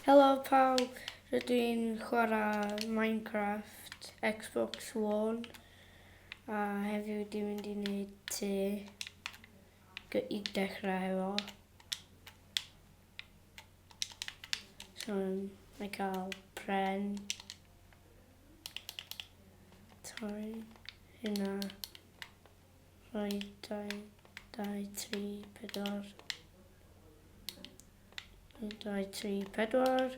Helo pawb, rydw i'n chwarae Minecraft Xbox One a heddiw dwi'n mynd i wneud tŷ i dechrau hefo. So, mae cael pren, torri hynna, rhoi 2, 2, 3, 4, 1, 2, 3, 4.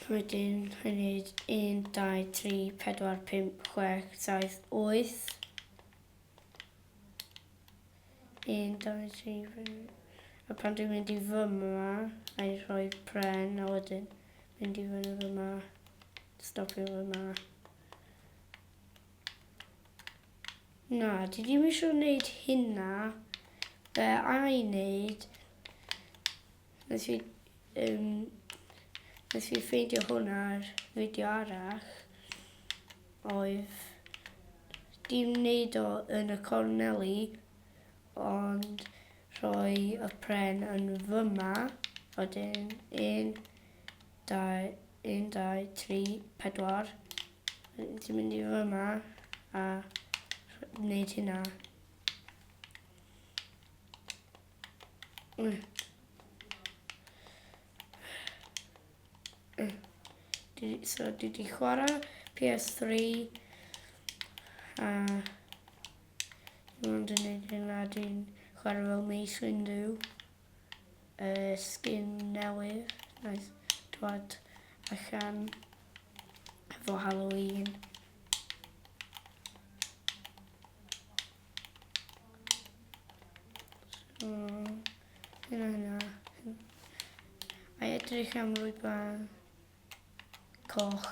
Wedyn, rhaid wneud 1, 2, 3, 4, 5, 6, 7, 8. 1, 2, 3, 4. A pan dwi'n mynd i fyma, a i rhoi pren, a wedyn mynd i fyny fyma, stopio fyma. Na, dwi ddim eisiau gwneud hynna. Be a i wneud, nes i, um, nes i ffeindio hwn ar fideo arall, oedd dim wneud o yn y corneli, ond rhoi y pren yn fyma, wedyn 1, 2, 1, 2, 3, 4, Ti'n mynd i fyma a wneud hynna. So dwi wedi chwarae PS3 a dwi'n mynd i wneud hynna. Dwi'n chwarae fel Mace Windu. Uh, skin newydd. Nice. Dwad allan efo Halloween. So, hynna, hynna. A edrych am rhywbeth coch.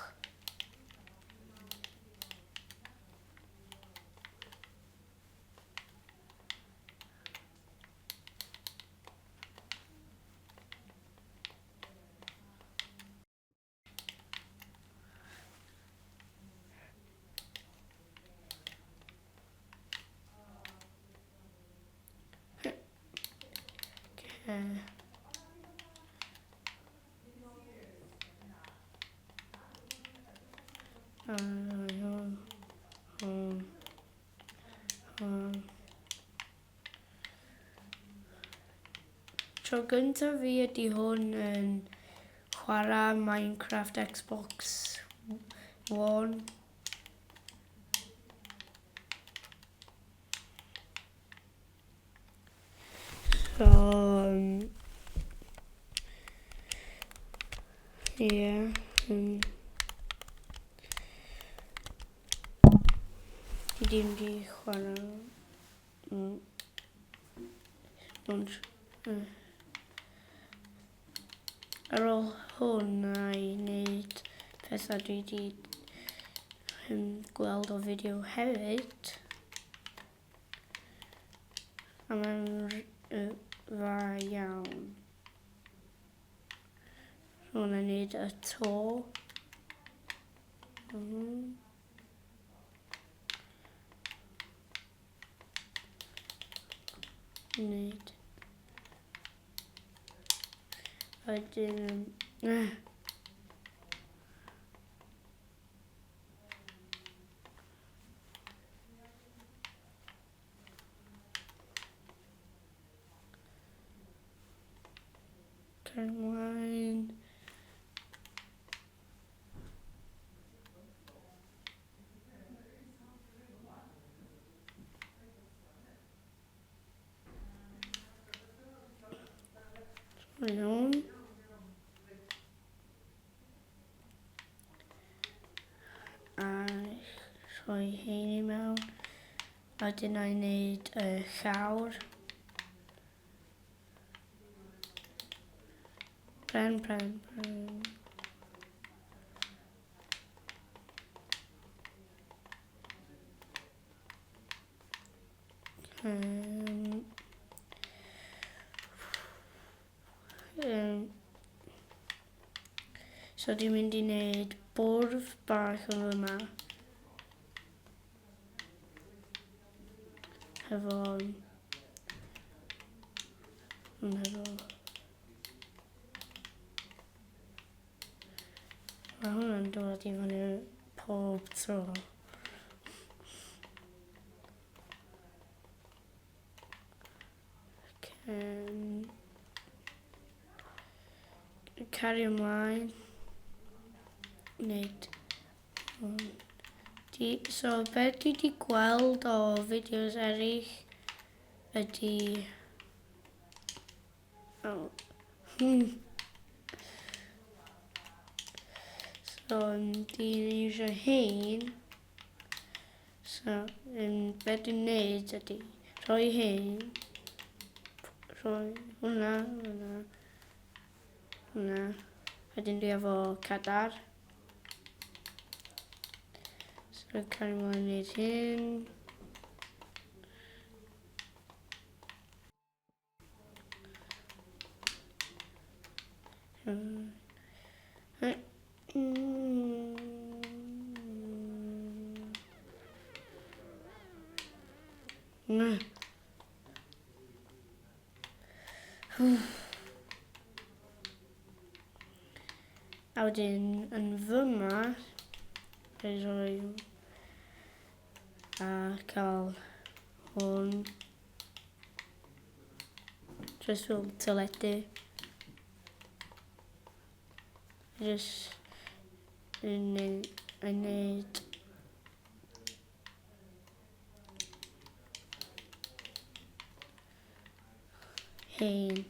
Okay. Um, um, um. Tro gyntaf fi ydy hwn yn chwarae Minecraft Xbox One. So, yeah. Dim di chwarae. Ond, ar ôl hwn, na i wneud pethau dwi wedi gweld o fideo hefyd. A mae'n dda iawn. Rwy'n wneud y to. Mm -hmm. Wneud. Wedyn... Uh. Turn ymlaen. Iawn. A rhoi hein i mewn. A wedyn na i wneud y llawr. Pren, pren, pren. Um, um, so dwi'n mynd i wneud bwrdd bach yn fyma. Hefo... Hefo... Mae hwnna'n dod i fyny pob tro. Um, cario ymlaen. Wneud hwn. Di, so, be dwi wedi gweld o fideos eraill ydy... Oh. Hmm. So, dwi'n eisiau hein. So, be dwi'n neud ydy rhoi hyn, rhoi hwnna, hwnna, hwnna. Wedyn dwi efo cadar. So, cario mlaen wneud hyn. A wedyn yn fyma, rhaid rhoi a cael hwn. Just fel teledu. Just yn neud hein.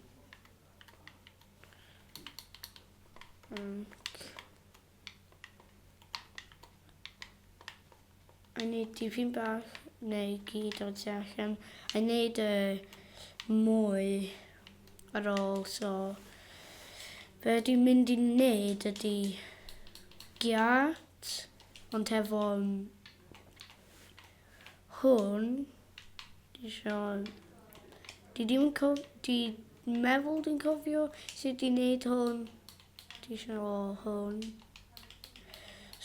Ac I wneud dipyn bach neu gyd o tu allan. I wneud y mwy ar ôl, so be dwi'n mynd i wneud ydy giat, ond hefo hwn, dwi isio, dwi ddim yn cof, dwi meddwl dwi'n cofio sut i wneud hwn, dwi isio hwn.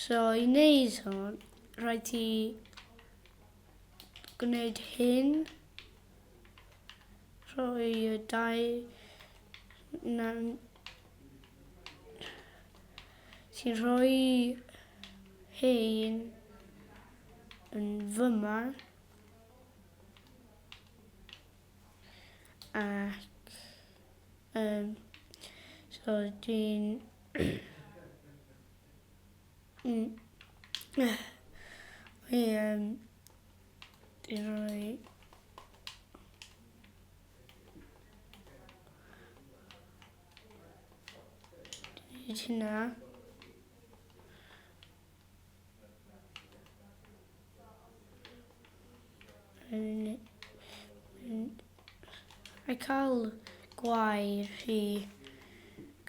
So i wneud hwn, rhaid ti gwneud hyn, rhoi y dau, na, ti'n rhoi hyn yn fyma ac um, so dwi'n dwi'n rhoi Dwi'n hynna. Mae cael gwair i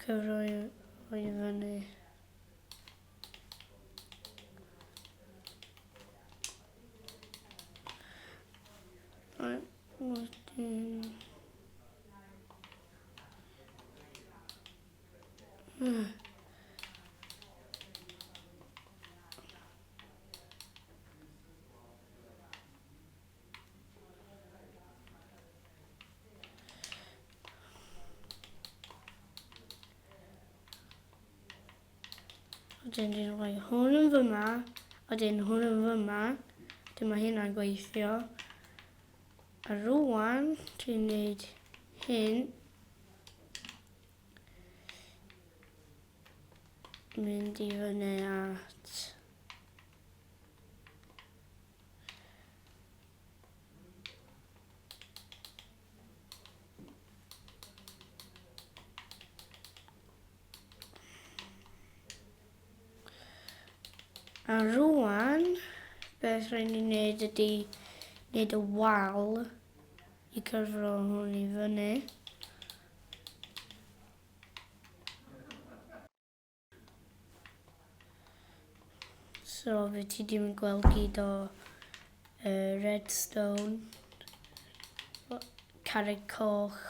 cyfrwy i fyny. Wedyn... Wedyn dwi'n rhoi hwn yn fyma, wedyn hwn yn fyma, wedyn mae hynna'n gweithio. A rwan, dwi'n gwneud hyn. Mynd i fyny at A rwan, beth rhaid ni wneud ydy wneud y wal i cyfro hwn i fyny. So fe ti ddim yn gweld gyd o redstone, carreg coch,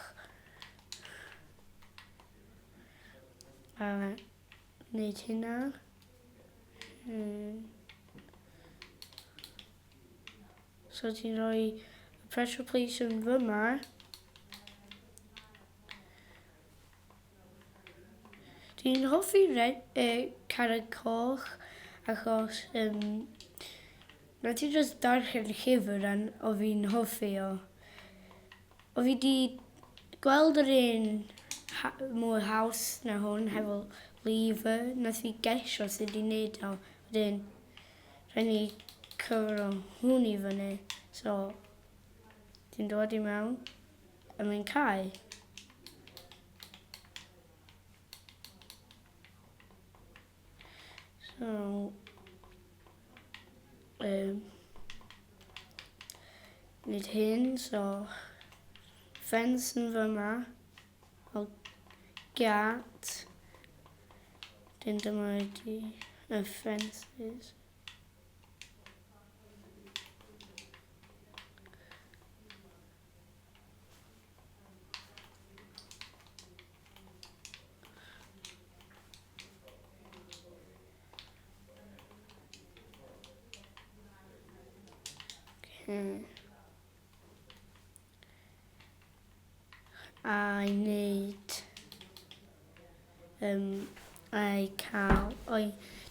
a wneud hynna. So ti'n rhoi y pressure plate yn fyma. Dwi'n hoffi red, carreg coch achos um, na ti just darllen llyfr an o fi'n hoffi o. O fi di gweld yr un ha mwy haws na hwn hefo lever. Nath fi gesio sut i wneud o. Wedyn, rhaid ni cyfro hwn i fyny. So, ti'n dod i mewn a mae'n cau. So, nid hyn, so ffens yn fyma, o gat, dyn dyma ydi y fences. Okay. A i wneud um, a i cael, oi,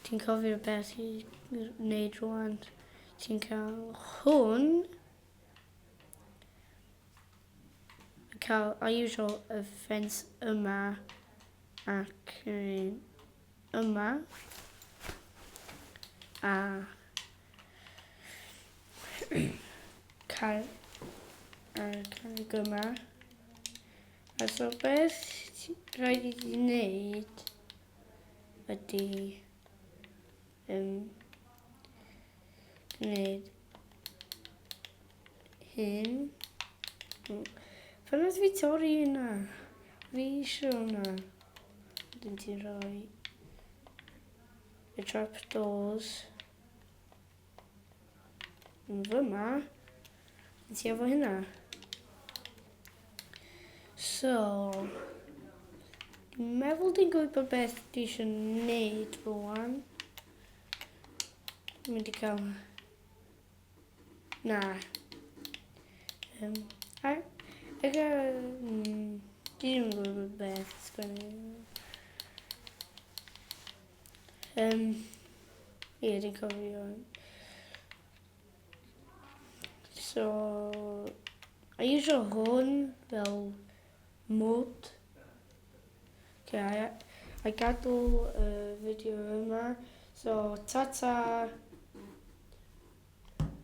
ti'n cofio beth i wneud rwan? Ti'n cael hwn, cael, I usual y ffens yma ac yma a cael a'r carreg yma. A so beth rhaid i ti wneud ydy gwneud hyn. Pan oedd fi torri hynna? Fi eisiau hwnna. Wedyn ti'n rhoi y trapdoors yn fyma. Ti efo hynna? So, dwi'n meddwl dwi'n gwybod beth dwi eisiau gwneud rwan. Dwi'n mynd i cael... Na. A, ag, dwi ddim yn gwybod beth sgwennu. Ie, dwi'n cofio. So, a iwsio hwn fel mod. Okay, a gadw y fideo yma. So, ta-ta!